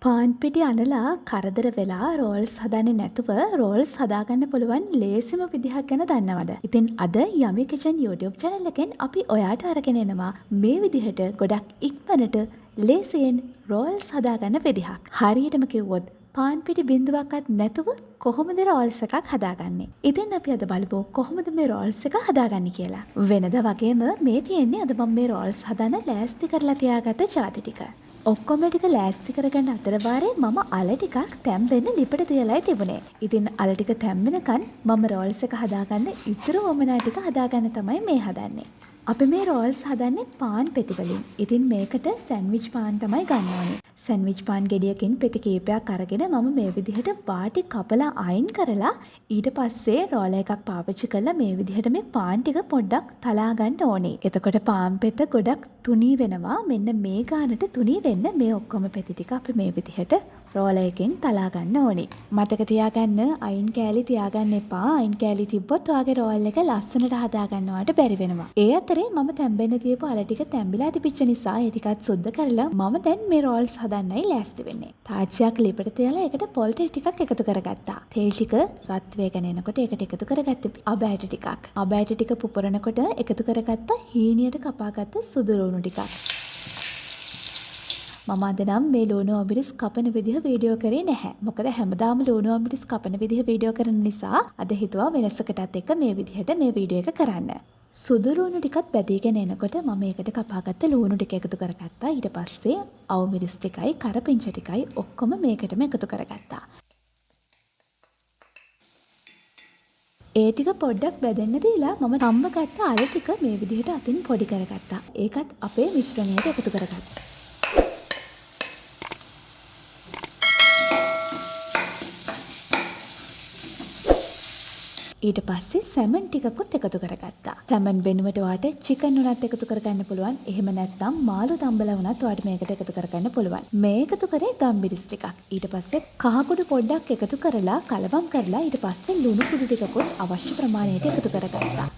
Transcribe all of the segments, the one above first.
පාන් පිටි අනලා කරදර වෙලා රෝල්ස් හදන්නේ නැතුව රෝල්ස් හදාගන්න පුළුවන් ලේසිම විදිහක් ගැන දන්නවද? ඉතින් අද Yummy Kitchen YouTube channel එකෙන් අපි ඔයාට අරගෙන එනවා මේ විදිහට ගොඩක් ඉක්මනට ලේසියෙන් රෝල්ස් හදාගන්න විදිහක්. හරියටම කිව්වොත් පාන් පිටි බින්දුවක්වත් නැතුව කොහොමද රෝල්ස් එකක් හදාගන්නේ? ඉතින් අපි අද බලමු කොහොමද මේ රෝල්ස් එක හදාගන්නේ කියලා. වෙනදා වගේම මේ තියෙන්නේ අද මම මේ රෝල්ස් හදන්න ලෑස්ති කරලා තියාගත්ත ජාති ටික. ඔක්කොම ටික ලෑස්ති කරගන්න අතර වාරේ මම අල ටිකක් තැම්බෙන්න ලිපට තියලායි තිබුණේ. ඉතින් අල ටික තැම්බෙනකන් මම රෝල්ස් එක හදාගන්න ඉතුරු වමනා ටික හදාගන්න තමයි මේ හදන්නේ. අපි මේ රෝල්ස් හදන්නේ පාන් පෙති වලින්. ඉතින් මේකට සෑන්ඩ්විච් පාන් තමයි ගන්න ඕනේ. සෑන්ඩ්විච් පාන් ගෙඩියකින් පෙති කීපයක් අරගෙන මම මේ විදිහට වාටි කපලා අයින් කරලා ඊට පස්සේ රෝලර් එකක් පාවිච්චි කරලා මේ විදිහට මේ පාන් ටික පොඩ්ඩක් තලා ගන්න ඕනේ. එතකොට පාන් පෙත ගොඩක් තුනී වෙනවා. මෙන්න මේ ගානට තුනී වෙන්න මේ ඔක්කොම පෙති ටික අපි මේ විදිහට රෝලර් එකෙන් තලා ගන්න ඕනේ. මතක තියාගන්න අයින් කෑලි තියාගන්න එපා. අයින් කෑලි තිබ්බොත් ඔයාගේ රෝල් එක ලස්සනට හදාගන්න ඔයාට බැරි වෙනවා. ඒ අතරේ මම තැම්බෙන්න තියපු අල ටික තැම්බිලා තිබිච්ච නිසා ඒ ටිකත් සුද්ධ කරලා මම දැන් මේ රෝල්ස් හදන්නයි ලෑස්ති වෙන්නේ. තාච්චියක් ලිපට තියලා ඒකට පොල් තෙල් ටිකක් එකතු කරගත්තා. තෙල් ටික රත් වේගෙන එනකොට ඒකට එකතු කරගත්ත අබ ඇට ටිකක්. අබ ඇට ටික පුපුරනකොට එකතු කරගත්ත හීනියට කපාගත්ත සුදු ලුණු ටිකක්. මම අද නම් මේ ලුණු අඹිරිස් කපන විදිහ වීඩියෝ කරේ නැහැ. මොකද හැමදාම ලුණු අඹිරිස් කපන විදිහ වීඩියෝ කරන නිසා අද හිතුවා වෙනසකටත් එක්ක මේ විදිහට මේ වීඩියෝ එක කරන්න. සුදු ලුණු ටිකත් බැදීගෙන එනකොට මම ඒකට කපාගත්ත ලුණු ටික එකතු කරගත්තා. ඊට පස්සේ අවු මිරිස් ටිකයි කරපිංච ටිකයි ඔක්කොම මේකටම එකතු කරගත්තා. ඒ ටික පොඩ්ඩක් බැදෙන්න දීලා මම තම්බගත්ත අල ටික මේ විදිහට අතින් පොඩි කරගත්තා. ඒකත් අපේ මිශ්‍රණයට එකතු කරගත්තා. ඊට පස්සේ සැමන් ටිකකුත් එකතු කරගත්තා. සැමන් වෙනුවට ඔයාට චිකන් උනත් එකතු කරගන්න පුළුවන්. එහෙම නැත්නම් මාළු තම්බලා උනත් ඔයාට මේකට එකතු කරගන්න පුළුවන්. මේ එකතු කරේ ගම්මිරිස් ටිකක්. ඊට පස්සේ කහ කුඩු පොඩ්ඩක් එකතු කරලා කලවම් කරලා ඊට පස්සේ ලුණු කුඩු ටිකකුත් අවශ්‍ය ප්‍රමාණයට එකතු කරගත්තා.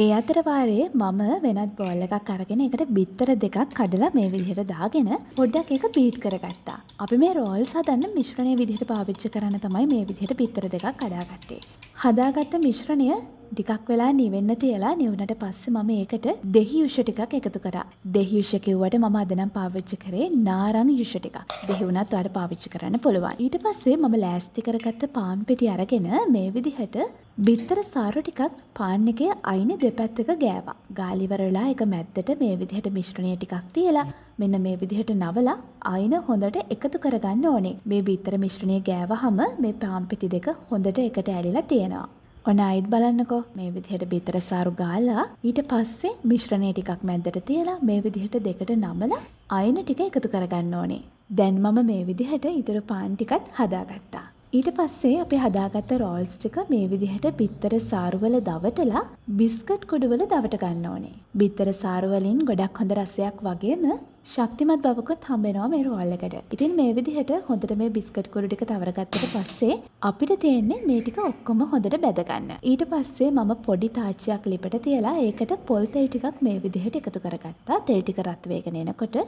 ඒ අතර වාරේ මම වෙනත් බෝල් එකක් අරගෙන ඒකට බිත්තර දෙකක් කඩලා මේ විදිහට දාගෙන පොඩ්ඩක් ඒක බීට් කරගත්තා. අපි මේ රෝල්ස් හදන්න මිශ්‍රණය විදිහට පාවිච්චි කරන්න තමයි මේ විදිහට බිත්තර දෙකක් කඩාගත්තේ. හදාගත්ත මිශ්‍රණය ටිකක් වෙලා නිවෙන්න තියලා නිවුනට පස්සේ මම ඒකට දෙහි යුෂ ටිකක් එකතු කරා. දෙහි යුෂ කිව්වට මම අද නම් පාවිච්චි කරේ නාරං යුෂ ටිකක්. දෙහි වුණත් ඔයාලට පාවිච්චි කරන්න පුළුවන්. ඊට පස්සේ මම ලෑස්ති කරගත්ත පාන් පෙති අරගෙන මේ විදිහට බිත්තර සාරු ටිකක් පාන් එකේ අයිනේ දෙපැත්තක ගෑවා. ගාලා ඉවර වෙලා ඒක මැද්දට මේ විදිහට මිශ්‍රණය ටිකක් තියලා මෙන්න මේ විදිහට නවලා අයින හොඳට එකතු කරගන්න ඕනේ. මේ බිත්තර මිශ්‍රණය ගෑවහම මේ පාන් පෙති දෙක හොඳට එකට ඇලිලා තියෙනවා. ඔන්න ආයෙත් බලන්නකෝ මේ විදිහට බිත්තර සාරු ගාලා ඊට පස්සේ මිශ්‍රණය ටිකක් මැද්දට තියලා මේ විදිහට දෙකට නමලා අයින ටික එකතු කරගන්න ඕනේ. දැන් මම මේ විදිහට ඉතුරු පාන් ටිකත් හදාගත්තා. ඊට පස්සේ අපි හදාගත්ත රෝල්ස් ටික මේ විදිහට බිත්තර සාරු වල දවටලා බිස්කට් කුඩු වල දවට ගන්න ඕනේ. බිත්තර සාරු වලින් ගොඩක් හොඳ රසයක් වගේම ශක්තිමත් බවකුත් හම්බ වෙනවා මේ රෝල් එකට. ඉතින් මේ විදිහට හොඳට මේ බිස්කට් කුඩු ටික තවරගත්තට පස්සේ අපිට තියෙන්නේ මේ ටික ඔක්කොම හොඳට බැද ගන්න. ඊට පස්සේ මම පොඩි තාච්චියක් ලිපට තියලා ඒකට පොල් තෙල් ටිකක් මේ විදිහට එකතු කරගත්තා. තෙල් ටික රත් වේගෙන එනකොට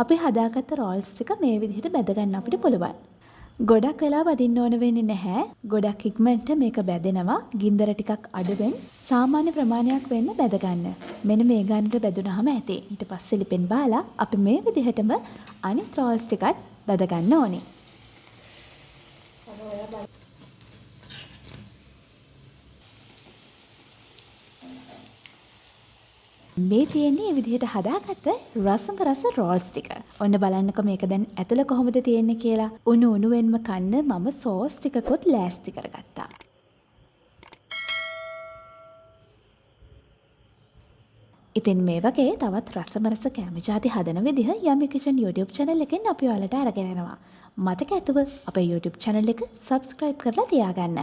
අපි හදාගත්ත රෝල්ස් ටික මේ විදිහට බැද ගන්න අපිට පුළුවන්. ගොඩක් වෙලා වදින්න ඕන වෙන්නේ නැහැ. ගොඩක් ඉක්මනට මේක බැදෙනවා. ගින්දර ටිකක් අඩුවෙන් සාමාන්‍ය ප්‍රමාණයක් වෙන්න බැද ගන්න. මෙන්න මේ ගානට බැදුනහම ඇති. ඊට පස්සේ ලිපෙන් බාලා අපි මේ විදිහටම අනිත් රෝල්ස් ටිකත් බැද ගන්න ඕනේ. මේ තියෙන්නේ මේ විදිහට හදාගත්ත රසම රස රෝල්ස් ටික. ඔන්න බලන්නකෝ මේක දැන් ඇතුළ කොහොමද තියෙන්නේ කියලා. උණු උණුවෙන්ම කන්න මම සෝස් ටිකකුත් ලෑස්ති කරගත්තා. ඉතින් මේ වගේ තවත් රසම රස කෑම ජාති හදන විදිහ Yummy Kitchen YouTube channel එකෙන් අපි ඔයාලට අරගෙන එනවා. මතක ඇතුව අපේ YouTube channel එක subscribe කරලා තියාගන්න.